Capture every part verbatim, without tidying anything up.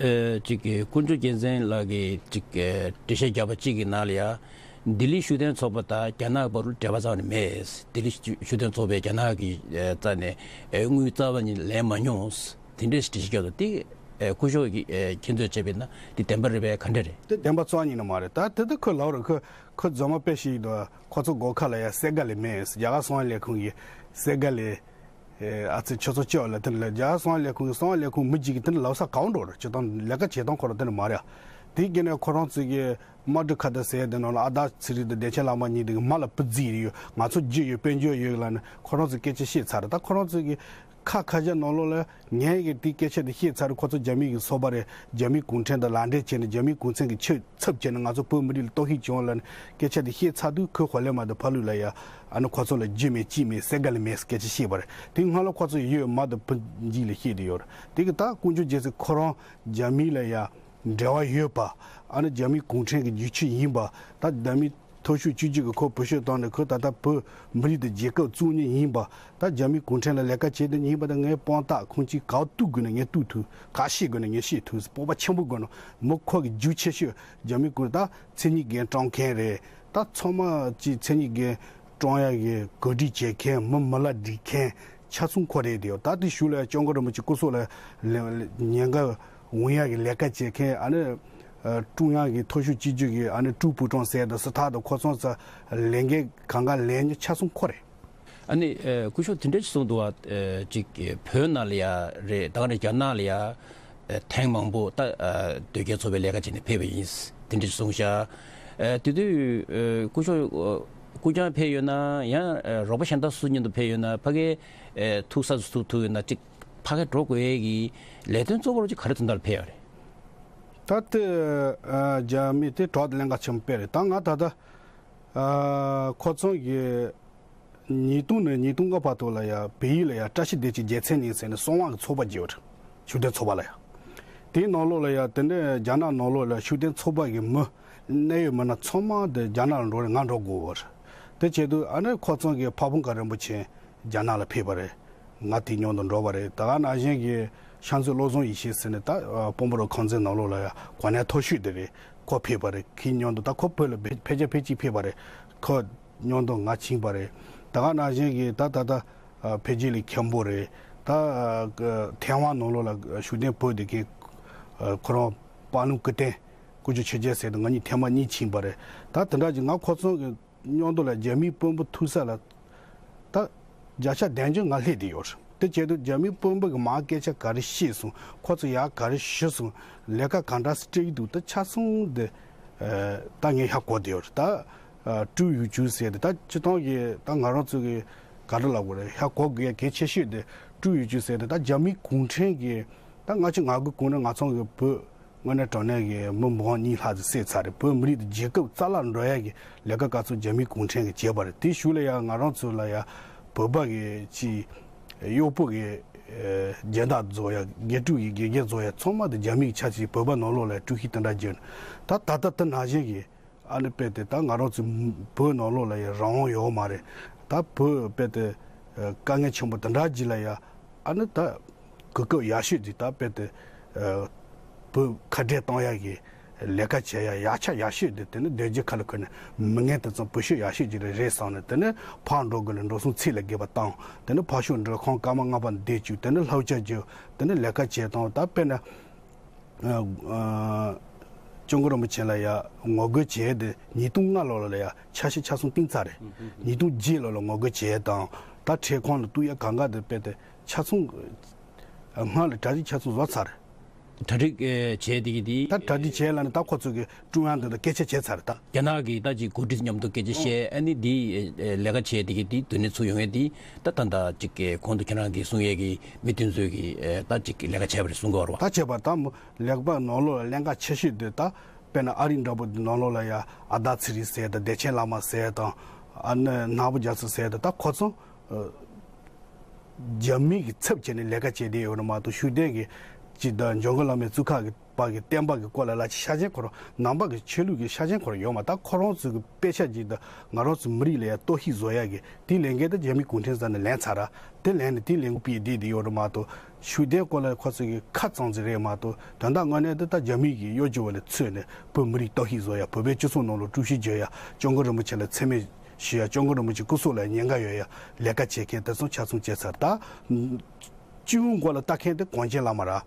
ཨེ། ཅིག་གི་དཀོན་མཆོག་རྒྱལ་མཚན་ལགས་ཀྱིས་ཅིག་གི་འགྲེལ་བཤད་བརྒྱབ་པ་གཅིག་གི་ནང་ལ་ཡ། ལྡི་ལི་ཤུགས་ལྡན་ཚོགས་པ་དང་རྒྱ་ནག་བར་འབྲེལ་བ་རྩ་བ་ནས་མེད། ལྡི་ལི་ཤུགས་ལྡན་ཚོགས་པས་རྒྱ་ནག་གི་ཨེ་རྩ་ནས་ཨེ་དངུལ་རྩ་བ་ནས་ལེན་མ་མྱོང་། དེ་འདྲའི་འགྲེལ་བཤད་བརྒྱབ་འདུག་དེ་ཨེ་སྐུ་ཞབས་ཀྱིས་ཨེ་མཁྱེན་ཚོད་བྱས་པ་ཡིན་ན་དེ་བདེན་པ་རེད་པས། ག་འདྲ་རེད། དེ་བདེན་པ་རྩ་བ་ཉིད་ནས་མ་རེད། ད་དེ་ད་ཁོས་ལབ་རེད། ཁོ་ཁོ་རྫུན་མ་དཔེ་བཤད་ཀྱི་འདུག་ཁོ་ཚོ་སྒོ་ཁ་ལ་ཡ་སེ་ག་ལི་མེད། རྒྱ་གར་གསང་བའི་ལས་ཁུངས་ཀྱི་སེ་ག་ལི། ཨེ་ཨ་ཙི་ཁྱོད་ཚོ་སྐྱོ་ལ་དེ་ལ་རྒྱ་གར་གསང་བའི་ལས་ཁུངས་ཀྱི་གསང་བའི་ལས་ཁུངས་མི་གཅིག་གིས་དེ་ལ་ལབ་ས་ག་བ་འགྲོ་རེད། སྤྱིར་བཏང་ལས་ཀ་བྱེད་སྟངས་ཁོ་རང་དེ་འདྲ་མ་རེད། དེའི་རྐྱེན་ནས་ཁོ་རང་ཚོ་གི་དམག་གྲུ་ཁ་བརྡ་ཟེར་དེ་ནང་ལ་ཨ་དར་ཚེ་རིང་དང་བདེ་ཆེན་ལྷ་མོ་གཉིས་དེ་གི་མ་ལ་བུ་རྫི་ཡོད། ང་ཚོ་རྒྱུ་ཡོད་དཔལ་འབྱོར་ཡོད་ལབ་ནས་ཁོ་རང་ཚོས་སྐད་ཆ་བཤད་ཚར་རེད། ད་ཁོ་རང་ཚོ་གི་ཁ་ཁ་ཤས་ནང་ལོགས་ལ་ངས་གི་དེའི་སྐད་ཆ་དེ་བཤད་ཚར་རེད། ཁོ་ཚོ་རྒྱ་མི་གི་སོ་པ་རེད། རྒྱ་མི་གུང་ཁྲན་དང་ལག་འབྲེལ་བྱས་ནས་རྒྱ་མི་གུང་ཁྲན་གི་ཆབ་ཆབ་བྱས་ནས་ང་ཚོ་བོད་མི་རིགས་ལ་གཏོར་བཤིག་བྱུང་ལབ་ནས་སྐད་ཆ་དེ་བཤད་ཚར་དུས་ཁོས་ཧོ་ལེ་མ་དང་ཕ་ལུ་ལ་ཡ་ཨ་ནི་ཁོ་ཚོ་ལ་རྒྱུ་མེད་ཅི་མེད་སེ་ག་ལི་མེད་སྐད་ཆ་བཤད་པ་རེད། དེ་སྔ་ལ་ཁོ་ཚོ་ཡོད་མ་དང་བུ་འཇིག་ལ་བཤད་དེ་ཡོད་རེད། དེ་གི་ད་དཀོན་མཆོག་རྒྱལ་མཚན་ཁོ་རང་རྒྱ་མི་ལ་ཡ་འབྲེལ་བ་ཡོད་པ། ཨ་ནི་རྒྱ་མི་གུང་ཁྲན་གྱི་རྒྱུག་ཁྱི་ཡིན་པ། ད་རྒྱ་མི་མཐོ་ཤོས་བཅུ་གཅིག་གི་ཁོ་བུ་ཤོས་བཏང་ནས་ཁོ་ད་ལྟ་བོད་མི་རིགས་དང་རྒྱལ་ཁབ་བཙུགས་མྱོང་ཡིན་པ། ད་རྒྱ་མི་གུང་ཁྲན་ལ་ལས་ཀ་བྱེད་དེ་ཡིན་པ། ད་ངའི་དཔང་རྟགས་ཁུངས་སྐྱེལ་ག་བ་གཏུག་དགོས་ན་ངས་གཏུག་ཐུབ། ག་བཤད་དགོས་ན་ངས་བཤད་ཐུབ། སྤོབས་པ་ཆེན་པོ་དགོས་ན་མི་ཁོ་གི་རྒྱུག་ཆེ་ཤོས་རྒྱ་མི་གུང་ད་མཚན་ཉིད་རྒན་སྤྲང་མཁན་རེད། ད་ཚང་མ་གཅིག་མཚན་ཉིད་རྒན་སྤྲང་ཡག་གི་གོ་སྒྲིག་བྱེད་མཁན། མི་མི་ལ་སྒྲིག་མཁན་ཆ་ཚང་ཁོ་རེད་དེ། ད་དེ་གཞུག་ལ་སྐྱབས་མགོན་རིན་པོ་ཆེ་སྐུ་སྲོག་ལ་ལ་ཉེན་ཁ་འོང་ཡག་གི་ལས་ཀ་བྱེད་མཁན། ཨ་ནི་ཀྲུང་དབྱང་གི་མཐོ་ཤོས་སྤྱི་ཁྱབ་ཀྱི་ཨ་ནི་ཀྲུའུ་ཕུའུ་ཀྲང་ཟེར་དང་སི་ཐག་དང་ཁོ་ཚོ་ཚོ་ལས་འགན་གང་ག་ལེན་མཁན་ཆ་ཚང་ཁོ་རེད། ཨ་ནི་ཨ་སྐུ་ཞབས་དེ་འདྲ་ཞིག་གསུངས་འདུག་བ། ཨ་ཅིག་བོད་ནང་ལ་ཡ་རེད། ད་ག་ནས་རྒྱ་ནག་ལ་ཡ་ཨ་ཐེངས་མང་པོ་ད་ཨ་དོལ་རྒྱལ་ཚོགས་པའི་ལས་ཀ་བྱས་ནས་ཕེབས་པ་ཡིན། དེ་འདྲ་ཞིག་གསུངས་ཤག་ཨ་དེ་དུས་ཨ་སྐུ་ཞབས་ཨ་སྐུ་རྐྱང་ཕེབས་ཡོད་ན་ཡང་ཨ་རོགས་པ་གཞན་དག་སུ་མཉམ་དུ་ཕེབས་ཡོད་ན། ཕ་གིའི་ཨ་ཐུག་ས་སུ་ཐུག་ཐུག་ཡོད་ན་ཅིག་ཕ་གིར་འགྲོ་དགོས་ཡས་ཀྱི་ལས་དོན་གཙོ་བོར་ཅིག་ག་རེ་དོན་དག་ལ་ཕེབས་ཡོད་རེད། ད་ལྟ་ཨ་རྒྱ་མི་དེ་གྲོགས་དང་ལྷན་ཁག་ཆེན་པོ་དཔེ་རེད། ད་ང་ད་ལྟ་ཨ་ཁོ་ཚོ་གི་ཉིས་སྟོང་ནས་ཉིས་སྟོང་ལྔ་བར་དུ་ལ་ཡ་བལ་ཡུལ་ལ་ཡ་བཀྲ་ཤིས་བདེ་ཆེན་རྒྱལ་མཚན་ནས་ཟེར་ནས་གསང་བ་གི་ཚོགས་པ་བརྒྱབ་ཡོད་རེད། ཤུགས་ལྡན་ཚོགས་པ་ལ་ཡ། དེའི་ནང་ལོགས་ལ་ཡ་དེ་འདྲའི་རྒྱ་ནག་ནང་ལོགས་ལ་ཤུགས་ལྡན་ཚོགས་པ་གི་མི་གནད་ཡོད་མི་སྣ་ཚང་མ་དེ་རྒྱ་ནག་ལ་འགྲོ་རེད། ང་འགྲོ་དགོས་པ་རེད། དེ་བྱེད་དུས་ཨ་ནི་ཁོ་ཚོ་གི་འཕགས་བོད་མཁའ་རིན་པོ་ཆེ་རྒྱ་ནག་ལ་ཕེབས་པ་རེད། ང་དེ་མཉམ་དུ་འགྲོ་བ་རེད། ད་ག་ནང་བཞིན་གྱི་ཤར་འཛུལ་བློ་བཟང་ཡེ་ཤེས་ཟེར་ནས་ད་ཨ་དཔོན་པོ་རུ་ཁང་ཚན་ནང་ལོགས་ལ་ཡ་གོ་གནས་མཐོ་ཤོས་དེ་རེད། ཁོ་ཕེབས་པ་རེད། ཁོའི་མཉམ་དུ་ད་ཁོ་བོད་ལ་ཕེབས་ཕལ་ཆེར་ཕལ་གཅིག་ཕེབས་པ་རེད། ཁོ་མཉམ་དུ་ང་ཕྱིན་པ་རེད། ད་ག་ནང་བཞིན་གྱི་ད་ད་ལྟ་ཨ་འཕེལ་རྒྱས་ལགས་མཁན་པོ་རེད། ད་ཨ་ཐེ་ཝན་ནང་ལོགས་ལ་ཤུགས་ལྡན་བོད་སྡོད་མཁན་ཨ་ཁོ་རང་པ་ལུང་སྐུ་བསྟན་སྐུ་ཞབས་ཆོས་རྒྱལ་ཟེར་དུས་ང་གཉིས་ཐེངས་མ་གཉིས་ཕྱིན་པ་རེད། ད་དེ་འདྲ་ཅིག་ང་ཁོ་ཚོ་གི་མཉམ་དུ་ལ་རྒྱ་མིའི་དཔོན་པོ་ཐུག་ས་ལ་ད་བརྒྱ་ཆ་བདུན་ཅུ་ང་སླེབས་བསྡད་ཡོད་རེད། དེ་བྱས་དུས་རྒྱ་མིའི་དཔོན་པོ་གི་མར་སྐད་ཆ་ག་རེ་བཤད་སོང་། ཁོ་ཚོ་ཡར་ག་རེ་ཞུས་སོང་། ལས་ཀ་ག་འདྲ་སྤྲད་ཀྱི་འདུག་ད་ཆ་ཚང་དེ་ཨ་ད་ངས་ཧ་གོ་བསྡད་ཡོད་རེད། ད་ཨ་ཀྲུའུ་ཡུས་ཅུན་ཟེར་དེ་ད་སྤྱིར་བཏང་གི་ད་ང་རང་ཚོ་གི་ག་རེ་ལབ་དགོས་རེད། ཧ་གོ་དགོས་ཡ་གལ་ཆེ་ཤོས་དེ་ཀྲུའུ་ཡུས་ཅུན་ཟེར་དེ་ད་རྒྱ་མིའི་གུང་ཁྲན་གི་ད་ལྔ་བཅུ་ང་དགུ་གོང་ནས་ང་ཚོ་གི་བོད་དངོས་གནས་དྲང་གནས་ཀྱི་མི་འབུམ་གཉིས་ལྷག་ཙམ་བསད་ཚར་རེད། བོད་མི་རིགས་དང་རྒྱལ་ཁབ་རྩ་བརླག་འགྲོ་ཡ་གི་ལས་ཀ་ག་ཚོད་རྒྱ་མིའི་གུང་ཁྲན་གྱིས་བྱས་པ་རེད། དེའི་གཞུག་ལ་ཡ་ང་རང་ཚོ་ལ་ཡ་བོད་པ་གི་ཅིག་གཡོག་པོ་གི་ཨེ་སྦྱིན་བདག་བཟོ་ཡ། དགེ་ཕྲུག་གི་དགེ་རྒན་བཟོ་ཡ་ཚང་མ་དེ་རྒྱ་མིའི་ཆ་ཅིག་བོད་པ་ནང་ལོགས་ལ་ཀྲུའུ་ཧི་དེ་འདྲ་བརྒྱབ། ད་ད་ལྟ་དེ་ནང་བཞིན་གྱི་ཨ་ནི་དཔེ་དེ་ད་ང་རང་ཚོ་བོད་ནང་ལོགས་ལ་ཡ་རང་དབང་ཡོད་མ་རེད། ད་བོད་དཔེ་དེ་ཨེ་དཀའ་ངལ་ཆེན་པོ་དེ་འདྲ་ཅིག་ལ་ཡ་ཨ་ནི་ད་གོ་སྐབས་ཡག་ཤོས་དེ་ད་དཔེ་དེ་ཨ་བོད་ཁ་བྲལ་གཏོང་ཡག་གི་ལས་ཀ་བྱེད་ཡག་ཡག་ཆ་ཡག་ཤོས་དེ་དེ་ནི་སྡོད་རྒྱུ་ཁ་ལ་ཁུར་ནས་མི་ངན་དེ་ཚོ་བུ་ཤོས་ཡག་ཤོས་ཅིག་རེད་བསམ་ནས། དེ་ནི་ཕར་འགྲོ་དགོས་ལ་འགྲོ་སོང་ཚིག་ལ་རྒྱབ་པ་བཏང་། དེ་ནི་ཕར་ཕྱོགས་འགྲུལ་ཁང་སྐར་མ་ལྔ་པ་བསྡད་བཅུག་དེ་ནི་ལྷ་བཅར་རྒྱུ། དེ་ནི་ལས་ཀ་བྱེད་སྟངས་ད་དཔེར་ན། ཨ་ཨ་སྐྱབས་མགོན་རིན་པོ་ཆེ་ལ་ཡ་ངོ་རྒོལ་བྱས་ཏེ་ཉིས་སྟོང་ལྔ་ལོ་ལ་ཡ་འཆར་གཞི་ཆ་ཚང་བཏིང་ཚར་རེད། ཉིས་སྟོང་བརྒྱད་ལོ་ལ་ངོ་རྒོལ་བྱས་དང་ད་འཕྲལ་ཁང་ལ་གཏུག་ཡ་གང་ག་དེ་དཔེ་དེ་ཆ་ཚང་སྔར་ལ་གྲ་སྒྲིག་ཆ་ཚང་བཟོ་ཚར་རེད། གྲ་སྒྲིག་ཨེ་བྱས་དེ་གི་དེ་ད་གྲ་སྒྲིག་བྱས་ལ་ནི་ད་ཁོ་ཚོ་གི་ཀྲུང་དབྱང་དེ་དང་སྐད་ཆ་བྱས་ཚར་རེད་ད། རྒྱ་ནག་གི་ད་ཅིག་འགོ་ཁྲིད་མཉམ་དུ་སྐད་ཆ་བཤད། ཨ་ནི་དེ་ཨེ་ལས་ཀ་བྱས་དེ་གི་དེ་དོན་གནད་ཚུར་ཡོང་ཡས་དེ་ད་ད་ད་ཅིག་གི་གོང་དུ་ཁྱེད་རང་གིས་གསུང་ཡས་གི་མི་དེ་ཚོས་གི་ཨེ་ད་ཅིག་ལས་ཀ་བྱས་པ་རེད་གསུང་གི་ཡོད་རེད་བ། ད་བྱས་པ་ད་མོ། ལེགས་པར་ནང་ལོགས་ལ་ལྷན་ཁག་ཆེ་ཤོས་དེ་ད་དཔེར་ན་ཨ་རི་འདྲ་པོ་དེ་ནང་ལོགས་ལ་ཡ་ཨ་དར་ཚེ་རིང་ཟེར་དང་བདེ་ཆེན་བླ་མ་ཟེར་དང་ཨ་ནི་ནག་པོ་རྒྱ་མཚོ་ཟེར་དང་ད་ཁོ་ཚོ་ཨ་རྒྱ་མི་གི་ཚབ་བྱས་ནས་ལས་ཀ་བྱས་བསྡད་ཡོད་ནི་མ་གཏོགས་ཤུགས་ལྡན་གི་ ཅིག་དང་འཇམ་མགོན་བླ་མའི་གཙུག་ཁ་གི་པ་གི་བསྟན་པ་གི་སྐོར་ལ་ལ་ཅིག་ཤ་ཆེན་ཁོ་རང་ནང་པ་གི་ཆོས་ལུགས་ཀྱི་ཤ་ཆེན་ཁོ་རང་ཡོད་མ། ད་ཁོ་རང་ཚོ་གི་དཔེ་ཆ་ཅིག་དང་ང་རང་ཚོ་མི་རིགས་ལ་ཡ་གཏོར་བཤིག་བཟོ་ཡ་གི་དེའི་ལས་འགན་ད་རྒྱ་མི་གུང་ཁྲན་ས་ནས་ལེན་ཚར་ར། དེ་ལེན་ནས་དེའི་ལས་འགུལ་སྤེལ་བསྡད་དེ་ཡོད་རེད་མ་གཏོགས། ཤུགས་ལྡན་སྐོར་ལ་ཁོ་ཚོ་གི་ཁ་ཙམ་ཙམ་རེད་མ་གཏོགས། དོན་དག་དངོས་གནས་དེ་ད་རྒྱ་མི་གི་གཡོ་སྒྱུ་བ་ལ་ཚུད་ནས་བོད་མི་རིགས་གཏོར་བཤིག་བཟོ་ཡ། བོད་པའི་སྤྱི་ཚོགས་ནང་ལ་དཀྲུག་ཤིང་བརྗོད་ཡ། སྐྱབས་མགོན་རིན་པོ་ཆེ་ལ་མཚན་སྨད་ཞུ་ཡ། སྐྱབས་མགོན་རིན་པོ་ཆེ་སྐུ་སྲོག་ལ་ཉེན་ཁ་ཡོད་ཡ་ལས་ཀ་བྱེད་མཁན་དེ་ཚོ་ཆ་ཚང་བྱས་ཚར། ད་སྤྱི་བོའི་མགོ་ལ་ལྟ་མཁན་དེ་གངས་ཅན་བླ་མ་ར།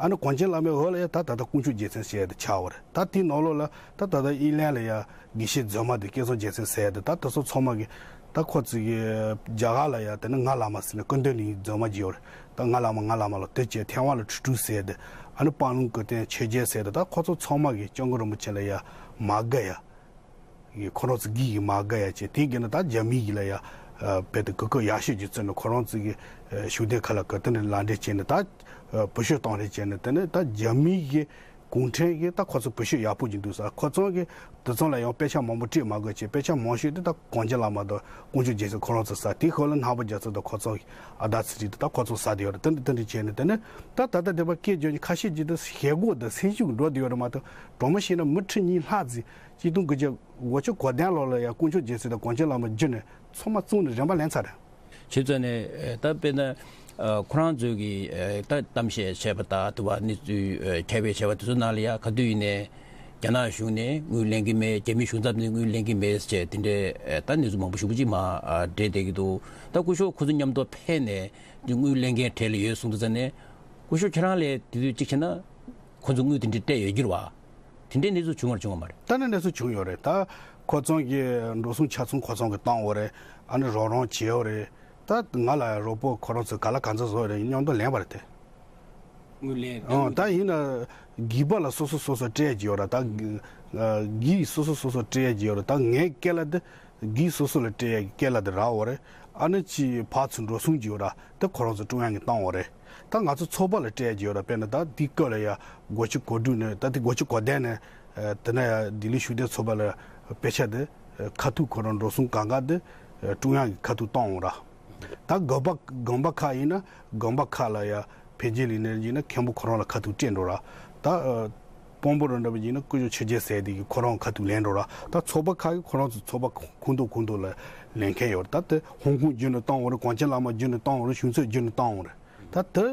ཨ་ནི་གངས་ཅན་བླ་མའི་འོག་ལ་ཡ་ད་ད་ལྟ་དཀོན་མཆོག་རྒྱལ་མཚན་ཟེར་ཡ་དེ་ཆགས་པ་རེད། ད་དེའི་ནང་ལོགས་ལ་ད་ད་ལྟ་དབྱིན་ལན་ལ་ཡ་དགེ་བཤེས་རྫུན་མ་དེ་སྐལ་བཟང་རྒྱལ་མཚན་ཟེར་ཡ་དེ། ད་དེ་ཚོ་ཚང་མ་གི་ད་ཁོ་ཚོ་གི་རྒྱ་གར་ལ་ཡ་དེ་ནི་ང་བླ་མ་ཟེར་ནས་སྐུ་མདུན་ལ་ཡིན་རྫུན་མ་བརྗོད་པ་རེད། ད་ང་བླ་མ་ང་བླ་མ་ལ་དེ་བྱས། ཐེ་ཝན་ལ་ཁྲི་སྤྲུལ་ཟེར་ཡ་དེ། ཨ་ནི་སྤང་ལུང་སྐུ་རྟེན་ཆོས་རྒྱལ་ཟེར་ཡ་དེ། ད་ཁོ་ཚོ་ཚང་མ་གི་སྐྱབས་མགོན་རིན་པོ་ཆེ་ལ་ཡ་མ་དགའ་ཡ། ཡི་ཁོ་རང་ཚོ་གི་ཡི་མ་དགའ་ཡ་བྱས། དེའི་གི་ནི་ད་རྒྱ་མི་ཡི་ལ་ཡ་ཨ་བེད་དུ་གུ་གུ་ཡག་ཤོས་ཀྱི་བརྩོན་ནས་ཁོ་རང་ཚོ་གི་ཨ་ཤུགས་ལྡན་ཁ་ལ་ག་དེ་འདྲ་ལག་འབྲེལ་བྱས་ནས། ད་ཨ་བུ་ཤོ་བཏང་རེས་བྱས་ནས། དེ་ནས་ད་རྒྱ་མི་གི་གུང་ཁྲན་གི་ད་ཁོ་ཚོ་བུ་ཤོ་ཡག་པོ་ཅིག་འདུག་ས། ཁོ་ཚོ་གི་དེ་ཚོ་ལ་ཡང་དཔེ་ཆ་མང་པོ་སྤྲད་མ་དགོས་བྱས། དཔེ་ཆ་མང་ཤོས་དེ་ད་གངས་ཅན་བླ་མ་དང་དཀོན་མཆོག་རྒྱལ་མཚན་ཁོ་རང་ཚོ་ས། དེའི་ཤུལ་ལ་ནང་པ་རྒྱལ་ཚོགས་དང་ཁོ་ཚོ་གི་ཨ་ད་ཚི་རི་དང་ད་ཁོ་ཚོ་ས་དེ་ཡོད་རེད། དེ་འདྲ་དེ་འདྲ་བྱས་ནས། དེ་ནས་ད་ད་ལྟ་དེ་བ་སྐད་བརྗོད་ཀྱི་ཁ་ཤས་ཀྱིས་ད་ཞེ་གོ་དང་སེམས་ཤུགས་འགྲོ་བསྡད་ཡོད་རེད་མ་གཏོགས། གྲོགས་མོ་བཤད་ན་མི་ཁྲི་གཉིས་ལྷག་ཙམ་ཆིག་སྟོང་དགུ་བརྒྱ་དགུ་བཅུ་གོ་བདུན་ལོ་ལ་ཡང་དཀོན་མཆོག་རྒྱལ་མཚན་དང་གངས་ཅན་བླ་མ་བརྒྱུད་ནས་ཚང་མ་བཙོང་ནས་རིན་པ་ལེན་ཚར་རེད། བྱས་ཙང་ནས་ད་དཔེར་ན་ཁོ་རང་ཚོས་ཀྱི་ད་གཏམ་བཤད་བྱས་པ་དང་། དུ་བ་གནས་ཚུལ་ཁྱབ་སྤེལ་བྱས་པ་དེ་ཚོ་ནང་ལ་ཡ་ག་དུས་ཡིན་ནའི་རྒྱ་ནག་གཞུང་ནས་དངུལ་ལེན་གྱི་མེད། རྒྱ་མི་གཞུང་ཚབ་ནས་དངུལ་ལེན་གྱི་མེད་ཅེས་དེ་འདྲའི་ད་གནས་ཚུལ་མང་པོ་ཞེ་པོ་ཅིག་མར་འདྲེས་བསྡད་ཀྱི་འདུག་ད་སྐུ་ཞབས་ཁོ་ཚོ་མཉམ་དུ་ཕེབས་ནས་དངུལ་ལེན་མཁན་གྲས་ལ་ཡོད་གསུངས་འདུག་ཟེར་ནས། སྐུ་ཞབས་ཁྱེད་རང་ལས་དེ་དུས་གཅིག་བྱས་ན། ཁོ་ཚོ་དངུལ་དེ་འདྲ་སྤྲད་ཡོད་རྒྱུ་རེད་བ། དེ་འདྲའི་གནས་ཚུལ་བྱུང་བར་བྱུང་བ་མ་རེད། ད་ནི་གནས་ཚུལ་བྱུང་ཡོད་རེད། ད་ཁོ་ཚོ་གི་འགྲོ་སོང་ཆ་ཚང་ཁོ་ཚོ་གི་བཏང་བ་རེད། ཨ་ནི་རོགས་རམ་བྱས་པ་རེད། ད་ང་ལ་རོགས་པ་ཁོ་རང་ཚོ་ག་ལ་ག་ཚོད་བཟོ་རེད་མཉམ་དུ་ལེན་པ་རེད་དེ། དངུལ་ལེན། ཨང་། ད་ཡིན་ན་སྒེར་པ་ལ་སོ་སོ་སོ་སོ་སྤྲད་ཀྱི་ཡོད་རེད། ད་སྒེར་སོ་སོ་སོ་སོ་སྤྲད་ཀྱི་ཡོད་རེད། ད་ངའི་སྐད་ལ་དེ། སྒེར་སོ་སོ་ལ་སྤྲད་ཡ་གི་སྐད་ལ་དེ་རག་འོ་རེད། ཨ་ནི་ཅི་ཕར་ཚུར་འགྲོ་སོང་གི་ཡོད་ར། དེ་ཁོ་རང་ཚོ་ཀྲུང་དབྱང་གི་བཏང་འོ་རེད། ད་ང་ཚོ་ཚོགས་པ་ལ་སྤྲད་ཡ་གི་ཡོད་ར། དཔེར་ན་ད་དེའི་སྐབས་ལ་ཡ་དགུ་བཅུ་གོ་དྲུག་ནས། ད་དེ་དགུ་བཅུ་གོ་བདུན་ནས་ཨ་དེ་ན་ཡ་ལྡི་ལི་ཤུགས་ལྡན་ཚོགས་པ་ལ་དཔེ་ཆ་དེ་ཁ་ཐུག་ཁོ་རང་འགྲོ་སོང་གང་ག་དེ་ཀྲུང་དབྱང་གི་ཁ་ཐུག་བཏང་འོ་ར། ད་དགོན་པ་དགོན་པ་ཁག་ཡིན་ན་དགོན་པ་ཁག་ལ་ཡ། འཕེལ་རྒྱས་ལས་ནས་ཡིན་ན་མཁན་པོ་ཁོ་རང་ལ་ཁ་ཐུག་སྤྲད་འགྲོ་ར། ད་ཨ་དཔོན་པོ་རང་འདྲ་པོ་ཡིན་ན་སྐུ་ཞབས་ཆོས་རྒྱལ་ཟེར་དེ་གི་ཁོ་རང་ཁ་ཐུག་ལེན་འགྲོ་ར། ད་ཚོགས་པ་ཁག་གི་ཁོ་རང་ཚོ་ཚོགས་པ་ཁོངས་གཏོགས་ཁོངས་གཏོགས་ལ་ལེན་མཁན་ཡོད་ར། ད་དེ་ཧོང་ཀོང་བརྒྱུད་ནས་བཏང་འོང་རེད། གངས་ཅན་བླ་མ་བརྒྱུད་ནས་བཏང་འོང་རེད། གཞུང་ཚབ་བརྒྱུད་ནས་བཏང་འོང་རེད། ད་དེ་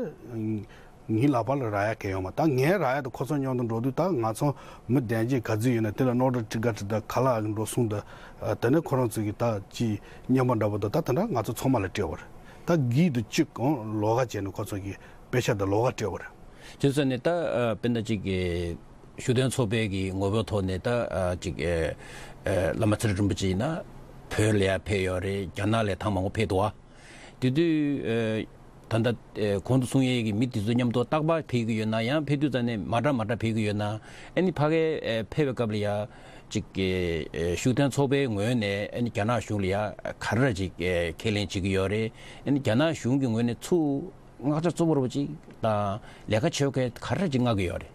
ངའི་ལག་པ་ལ་རག་ཡ་གང་ཡང་ཡོད་མ། ད་ངའི་རག་ཡ་དེ་ཁོ་ཚོ་མཉམ་དུ་འགྲོ་དུས་ད་ང་ཚོ་མི་གདན་རྒྱས་ག་ཚོད་ཡོད་ན་དེ་ལ་ནོར་འཁྲུལ་དགག་འཁྲུལ་དང་། ག་ལ་འགྲོ་སོང་དང་། ཨ་དེ་ནས་ཁོ་རང་ཚོ་གི་ད་ཅི་རྙིང་པ་འདྲ་པོ་དང་། ད་དེ་འདྲ་ང་ཚོ་ཚང་མ་ལ་སྤྲད་པ་རེད། ད་སྒེར་དུ་གཅིག་གང་ལོགས་ཀ་བྱས་ནས་ཁོ་ཚོ་གི་དཔེ་ཆ་དང་ལོགས་ཀ་སྤྲད་པ་རེད། བྱས་ཙང་ནས་ད་ཨ་དཔེར་ན་ཅིག་གི་ཤུགས་ལྡན་ཚོགས་པའི་གི་ངོ་བོའི་ཐོག་ནས་ད་ཨ་ཅིག་ཨ་ཨ་བླ་མ་ཚེ་རིང་རིན་པོ་ཆེ་ཡིན་ན་བོད་ལ་ཡ་ཕེབས་ཡོད་རེད། རྒྱ་ནག་ལ་ཐེངས་མང་པོ་ཕེབས་འདུག་བ། དེ་དུས་ཨ་ད་ལྟ་ཨ་གོང་དུ་གསུང་ཡས་ཀྱི་མི་དེ་ཚོ་མཉམ་དུ་རྟག་པར་ཕེབས་ཀྱི་ཡོད་ན། ཡང་ཕེབས་དུས་ཙམ་ནས་མ་འདྲ་མ་འདྲ་ཕེབས་ཀྱི་ཡོད་ན། ཨ་ནི་ཕ་གིར་ཨ་ཕེབས་པའི་སྐབས་ལ་ཡ་ཅིག་ཨ་ཤུགས་ལྡན་ཚོགས་པའི་ངོས་ནས་ཨ་ནི་རྒྱ་ནག་གཞུང་ལ་ཡ་ག་རེ་ཅིག་ཨ་ཁས་ལེན་བྱེད་ཀྱི་ཡོད་རེད། ཨ་ནི་རྒྱ་ནག་གཞུང་གི་ངོས་ནས་ཚུར་མངགས་ཆ་གཙོ་བོ་ར་བ་ཅིག་དང་ལས་ཀ་བྱེད་མཁན་ག་རེ་ཅིག་མངགས་ཀྱི་ཡོད་རེད།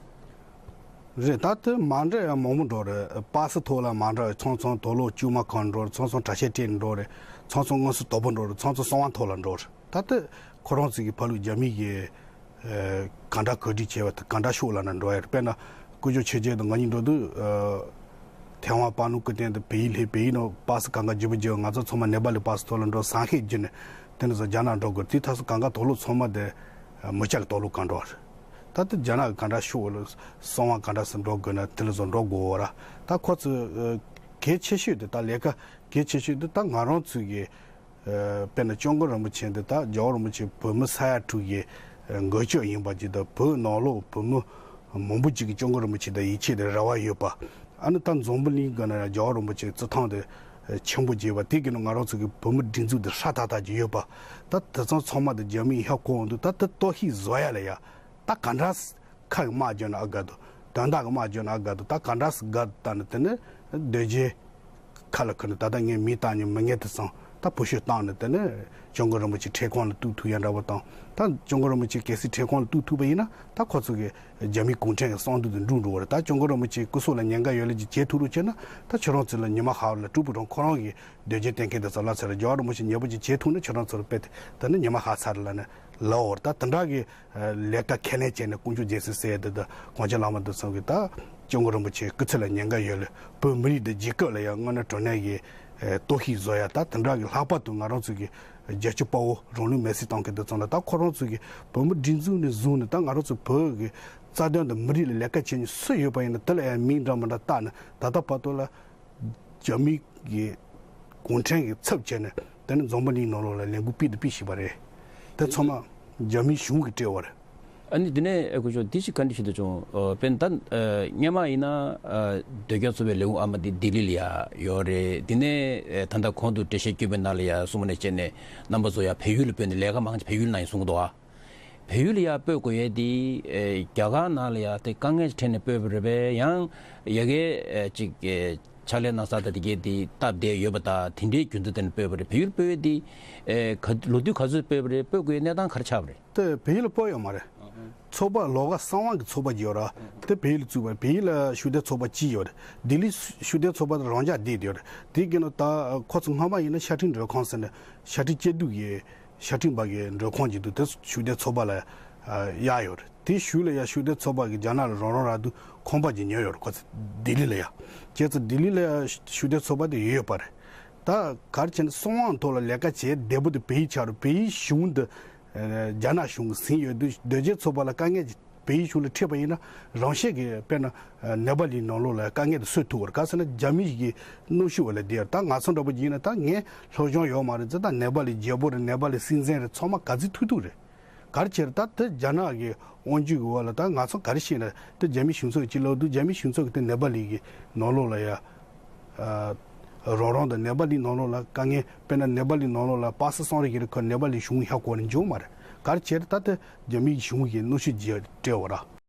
རེད། ད་དེ་མ་འདྲ་ཡང་མང་པོ་འགྲོ་རེད། པ་སེ་ཐོག་ལ་མ་འདྲ་བའི་ཚོང་ཚོང་དུག་ལོག་དཀྱུས་མ་གང་འགྲོ་རེད། ཚོང་ཚོང་གྲྭ་ཆས་སྤྲད་ནས་འགྲོ་རེད། ཚོང་ཚོང་དངོས་སུ་དོ་པོ་འགྲོ་རེད། ཚོང་ཚོང་གསང་བ་ཐོག་ལ་འགྲོ་རེད། ད་དེ་ཁོ་རང་ཚོ་གི་ཕ་ལུགས་རྒྱ་མི་གི་ཨ་གང་འདྲ་གོ་སྒྲིག་བྱས་པ་དེ་གང་འདྲ་ཤོག་ལབ་ན་འགྲོ་ཡ་རེད། དཔེར་ན་སྐུ་ཞབས་ཆོས་རྒྱལ་དང་ང་གཉིས་འགྲོ་དུས་ཨ་ཐེ་ཝན་པ་ནུ་སྐུ་རྟེན་དུ་བལ་ཡུལ་སླེབས། བལ་ཡུལ་ནང་པ་སེ་གང་ག་བརྒྱུད་པ་བརྒྱུད། ང་ཚོ་ཚང་མ་ནེ་པ་ལི་པ་སེ་ཐོག་ལ་འགྲོ། ཟངས་ཤིང་བརྒྱུད་ནས་དེ་ནས་བཟུང་རྒྱ་ནག་འགྲོ་དགོས། དེ་ད་སོ་གང་ག་དུག་ལོག་ཚང་མ་དེ་མི་སྐྱ་གི་དུག་ལོག་གང་འགྲོ་བ་རེད། ད་དེ་རྒྱ་ནག་གི་གང་འདྲ་ཤོག་ལ་གསང་བ་གང་འདྲ་སེ་འགྲོ་དགོས་ན་དེ་ལ་བཟོ་འགྲོ་དགོས་བ་ར། ད་ཁོ་ཚོས་ཨ་གལ་ཆེ་ཤོས་དེ། ད་ལས་ཀ་གལ་ཆེ་ཤོས་དེ་ད་ང་རང་ཚོའི་གི་ཨ་དཔེར་ན་སྐྱབས་མགོན་རིན་པོ་ཆེ་འདི་ད་རྒྱལ་བ་རིན་པོ་ཆེ་བོད་མི་ས་ཡ་དྲུག་གི་ཨ་མགོན་སྐྱབས་ཡིན་པ་ཅིག་དང་། བོད་ནང་ལོགས་བོད་མི་མང་པོ་ཅིག་གིས་སྐྱབས་མགོན་རིན་པོ་ཆེ་དང་ཡིད་ཆེས་དང་རེ་བ་ཡོད་པ། ཨ་ནི་ད་འཛམ་བུ་གླིང་ག་ན་ཡང་རྒྱལ་བ་རིན་པོ་ཆེའི་བརྩི་མཐོང་དེ་ཆེན་པོ་བྱས་པ། དེ་གི་ནང་ང་རང་ཚོ་གི་བོད་མི་སྒྲིག་འཛུགས་དེ་ཧྲ་ཐག་ཐག་ཅིག་ཡོད་པ། ད་དེ་ཚང་ཚང་མ་དེ་རྒྱ་མིས་ཧ་གོ་འོང་དུས། ད་དེ་གཏོར་བཤིག་བཟོ་ཡ་ལ་ཡ་ད་ག་འདྲ་ཁ་གི་དམག་རྒྱག་ན་ཨ་དགའ་འདུག་དོན་དག་གི་དམག་རྒྱག་ན་ཨ་དགའ་འདུག་ད་ག་འདྲ་སེ་དགའ་འདུག་ད་ནི་དེ་ནི་སྡོད་རྗེས་ཁ་ལ་ཁུར་ནས། ད་ལྟ་ངས་མིང་བཏགས་མྱོང་མི་ངན་དེ་ཚང་ ད་བུ་ཤོས་བཏང་ནས་དེ་ནས་སྐྱབས་མགོན་རིན་པོ་ཆེ་ཁྲིམས་ཁང་ལ་གཏུག་ཐུབ་ཡ་འདྲ་པོ་དང་། ད་སྐྱབས་མགོན་རིན་པོ་ཆེ་གལ་སྲིད་ཁྲིམས་ཁང་ལ་གཏུག་ཐུབ་པ་ཡིན་ན། ད་ཁོ་ཚོ་གི་རྒྱ་མིའི་གུང་ཁྲན་གྱི་གསང་འདུས་དེ་འགྲུབ་འགྲོ་བ་རེད། ད་སྐྱབས་མགོན་རིན་པོ་ཆེ་སྐུ་སྲོག་ལ་ཉེན་ཁ་ཡོད་ལ་ཅིག་བྱེད་ཐུབ་རོགས་བྱས་ན། ད་ཁྱོད་རང་ཚོ་ལ་ཉི་མ་ཧ་ལ་སྤྲུལ་སྐུ་རང་ཁོ་རང་གི་འདོད་རྒྱལ་བསྟེན་མཁན་དེ་ཚོ་ལ་ཚེ་ར་རྒྱལ་བ་རིན་པོ་ཆེ་ཉེ་པོ་ཅིག་བྱེད་ཐུབ་ན། ཁྱོད་རང་ཚོར་དཔེ་དེ་ནི་ཉི་མ་ཧ་ཚར་ལ་ནི་ལའོར་ད་དེ་འདྲ་གི་ལས་ཀ་ཁས་ལེན་བྱས་ནས། དཀོན་མཆོག་རྒྱལ་མཚན་ཟེར་ཡ་དེ་དང་གོང་ཆེན་བླ་མ་དེ་ཚོ་གི་ད་སྐྱབས་མགོན་རིན་པོ་ཆེ་སྐུ་ཚེ་ལ་ཉེན་ཁ་ཡོད་ལ། བོད་མི་རིགས་དེ་རྒྱལ་ཁབ་ལ་ཡང་དངོས་གནས་དྲང་གནས་ཀྱི་གཏོར་བཤིག་བཟོ་ཡ། ད་དེ་འདྲ་གི་ལྷག་པར་དུ་ང་རང་ཚོ་གི་རྒྱལ་གཅེས་དཔའ་བོ་རང་ལུས་མེར་སྲེག་བཏང་མཁན་དེ་ཚོ་ལ། ད་ཁོ་རང་ཚོ་གི་བོད་མི་སྒྲིག་འཛུགས་ནས་བཟུང་ནས། ད་ང་རང་ཚོ་བོད་ཀྱི་རྩ་དོན་དང་མི་རིགས་ལ་ལས་ཀ་བྱེད་མཁན་སུ་ཡོད་པ་ཡིན་ན། དེ་ལ་ཡང་མིང་འདྲ་མི་འདྲ་བཏགས་ནས། ད་ལྟ་བར་དུ་ལ་རྒྱ་མི་གི་གུང་ཁྲན་གྱི་ཚབ་བྱས་ནས་དེ་ནི་འཛམ་བུ་གླིང་ནང་ལོགས་ལ་ལས་འགུལ་སྤེལ་དང་སྤེལ་བཞིན་པ་རེད། དེ་ཚང་མ་རྒྱ་མིའི་གཞུང་གིས་སྤྲད་པ་རེད། ཨ་ནི་དེ་ནས་ཨ་ཁུ་ཆོ་འདི་ཞིག་བཀའ་འདྲི་ཞུ་འདོད་བྱུང་། ཨ་དཔེར་ན་ད་ཨ་སྔོན་མ་ཡིན་ན་ཨ་ཟློས་སྐྱོང་ཚོགས་པའི་ལས་ཁུངས་ཨ་མ་འདི་ལྡི་ལི་ལ་ཡ་ཡོད་རེད། དེ་ནས་ཨ་ད་ལྟ་གོང་དུ་འགྲེལ་བཤད་བསྐྱོན་པའི་ནང་ལ་ཡ་གསུངས་པ་ནས་བྱས་ནས། རྣམ་པ་ཚོ་ཡ་བལ་ཡུལ་ལ་སྤོས་ནས་ལས་ཀ་མང་ཆེ་བལ་ཡུལ་ནང་ཡིན་གསུང་གི་འདུག་ཨ། བལ་ཡུལ་ལ་ཡ་སྤོས་དགོས་ཡས་དེ་ཨེ་རྒྱ་གར་ནང་ལ་ཡ་དེ་དཀའ་ངལ་འཕྲད་ནས་སྤོས་པ་རེད་པས། ཡང་ཡ་གི་ཨེ་ཅིག་ཨེ་ཕྱག་ལས་གནང་ས་དང་དེ་གས་དེ་སྟབས་བདེ་ཡོད་པ་དང་། དེ་འདྲའི་རྒྱུ་མཚན་དེ་ནས་སྤོས་པ་རེད། བལ་ཡུལ་སྤོས་ཡས་དེ་ཨེ་ག་ལོ་དུས་ག་ཚོད་སྤོས་པ་རེད། སྤོས་དགོས་ཡས་གནས་སྟངས་ག་རེ་ཆགས་པ་རེད། དེ་བལ་ཡུལ་སྤོས་ཡོད་མ་རེད། ཚོགས་པ་ལོགས་ཀ་གསང་བ་གི་ཚོགས་པ་ཅིག་ཡོད་ར། དེ་བལ་ཡུལ་བཙུགས་པ་རེད། བལ་ཡུལ་ལ་ཤུགས་ལྡན་ཚོགས་པ་གཅིག་ཡོད་རེད། ལྡི་ལི་ཤུགས་ལྡན་ཚོགས་པ་དེ་རང་འཇགས་བསྡད་ཡོད་རེད། དེ་གི་ནང་ད་ཁོ་ཚོ་སྔ་མ་ཡིན་ན་ཤར་ཁྲིམས་མགྲོན་ཁང་ཟེར་ནས་ཤར་ཁྲིམས་དཔྱད་བསྡུར་གྱི་ཤར་ཁྲིམས་པ་གི་མགྲོན་ཁང་ཅིག་འདུག་དེ་ཤུགས་ལྡན་ཚོགས་པ་ལ་ཨ་གཡར་ཡོད་རེད། དེ་གཞུག་ལ་ཡ་ཤུགས་ལྡན་ཚོགས་པ་གིས་རྒྱ་ནག་ལ་རང་རང་རང་འདུག་ཁང་པ་ཅིག་ཉོས་ཡོད་རེད། ཁོ་ཚོ་ལྡི་ལི་ལ་ཡ། བྱས་ཙང་ལྡི་ལི་ལ་ཡ་ཤུགས་ལྡན་ཚོགས་པ་དེ་ཡོད་ཡོད་པ་རེད། ད་ག་རེ་བྱས་ན་གསང་བའི་ཐོག་ལ་ལས་ཀ་བྱེད་བདེ་པོ་དེ་བལ་ཡུལ་ཆགས་རེད། བལ་ཡུལ་གཞུང་དེ་ཨ་རྒྱ་ནག་གཞུང་གིས་ཟིན་ཡོད་དུས། ཟློས་སྐྱེལ་ཚོགས་པ་ལ་དཀའ་ངལ་ཅིག་བལ་ཡུལ་གཞུང་ལ་འཕྲད་པ་ཡིན་ན། རང་བཞིན་གྱིས་དཔེར་ན་ཨ་ནེ་པ་ལི་ནང་ལོགས་ལ་དཀའ་ངལ་དེ་སེལ་ཐུབ་པ་རེད། ག་ཟེར་ན་རྒྱ་མི་གི་གནོན་ཤུགས་འོག་ལ་བསྡད་ཡོད་རེད། ད་ང་ཚོ་འདྲ་པོ་ཡིན་ན། ད་ངས་སློབ་སྦྱོང་ཡོད་མ་རེད་ཟེར། ད་ནེ་པ་ལི་རྒྱལ་པོ་རེད། ནེ་པ་ལི་སྲིད་འཛིན་རེད། ཚང་མ་ག་ཚོད་ཐུབ་ཐུབ་རེད། ག་རེ་བྱས་རེད། ད་དེ་རྒྱ་ནག་གི་དབང་སྒྱུར་གྱི་འོག་ལ་ད་ང་ཚོ་ག་རེ་བཤད་ན། དེ་རྒྱ་མི་གཞུང་ཚབ་ཀྱིས་ལབ་དུས། རྒྱ་མི་གཞུང་ཚབ་ཀྱིས་དེ་ནེ་པ་ལི་གི་ནང་ལོགས་ལ་ཡ་ཨ་རང་རང་དང་། ནེ་པ་ལི་ནང་ལོགས་ལ་དཀའ་ངལ། དཔེར་ན་ནེ་པ་ལི་ནང་ལོགས་ལ་པ་སེ་སོང་རེ་གི་རེད། ཁོ་ནེ་པ་ལི་གཞུང་ཧ་གོ་ནས་འཇོག་མ་རེད། ག་རེ་བྱས་རེད། ད་དེ་རྒྱ་མི་གཞུང་གིས་གནོན་ཤུགས་ཀྱིས་སྤྲད་པ་རེད།